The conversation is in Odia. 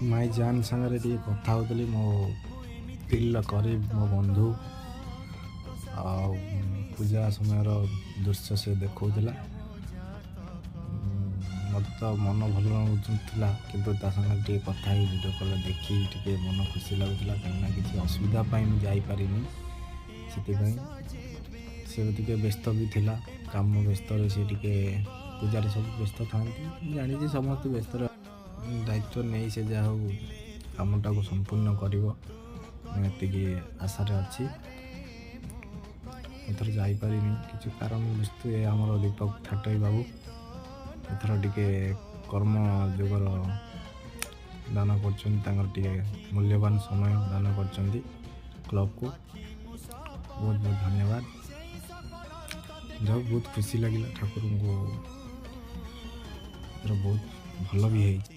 ମାଇ ଜାନ୍ ସାଙ୍ଗରେ ଟିକେ କଥା ହେଉଥିଲି, ମୋ ଦିଲର କରିବ, ମୋ ବନ୍ଧୁ। ଆଉ ପୂଜା ସମୟର ଦୃଶ୍ୟ ସେ ଦେଖାଉଥିଲା। ମୋତେ ତ ମନ ଭଲ ଲାଗୁଥିଲା, କିନ୍ତୁ ତା ସାଙ୍ଗରେ ଟିକେ କଥା ହେଇ ଭିଡ଼ିଓ କଲ୍ ଦେଖି ଟିକେ ମନ ଖୁସି ଲାଗୁଥିଲା, କାହିଁକିନା କିଛି ଅସୁବିଧା ପାଇଁ ମୁଁ ଯାଇପାରିନି। ସେଥିପାଇଁ ସେ ଟିକେ ବ୍ୟସ୍ତ ବି ଥିଲା, କାମ ବ୍ୟସ୍ତରେ ସେ ଟିକେ, ପୂଜାରେ ସବୁ ବ୍ୟସ୍ତ ଥାଆନ୍ତି, ମୁଁ ଜାଣିଛି ସମସ୍ତେ ବ୍ୟସ୍ତରେ। ଦାୟିତ୍ୱ ନେଇ ସେ ଯାହା ହଉ କାମଟାକୁ ସମ୍ପୂର୍ଣ୍ଣ କରିବ, ମୁଁ ଏତିକି ଆଶାରେ ଅଛି। ଏଥର ଯାଇପାରିନି କିଛି କାରଣ ବସ୍ତୁ। ଏ ଆମର ଦୀପକ ଥାଟଇ ବାବୁ ଏଥର ଟିକେ କର୍ମ ଯୋଗର ଦାନ କରୁଛନ୍ତି, ତାଙ୍କର ଟିକେ ମୂଲ୍ୟବାନ ସମୟ ଦାନ କରିଛନ୍ତି କ୍ଲବକୁ। ବହୁତ ବହୁତ ଧନ୍ୟବାଦ। ଯାଉ, ବହୁତ ଖୁସି ଲାଗିଲା ଠାକୁରଙ୍କୁ। ଏଥର ବହୁତ ଭଲ ବି ହେଇଛି।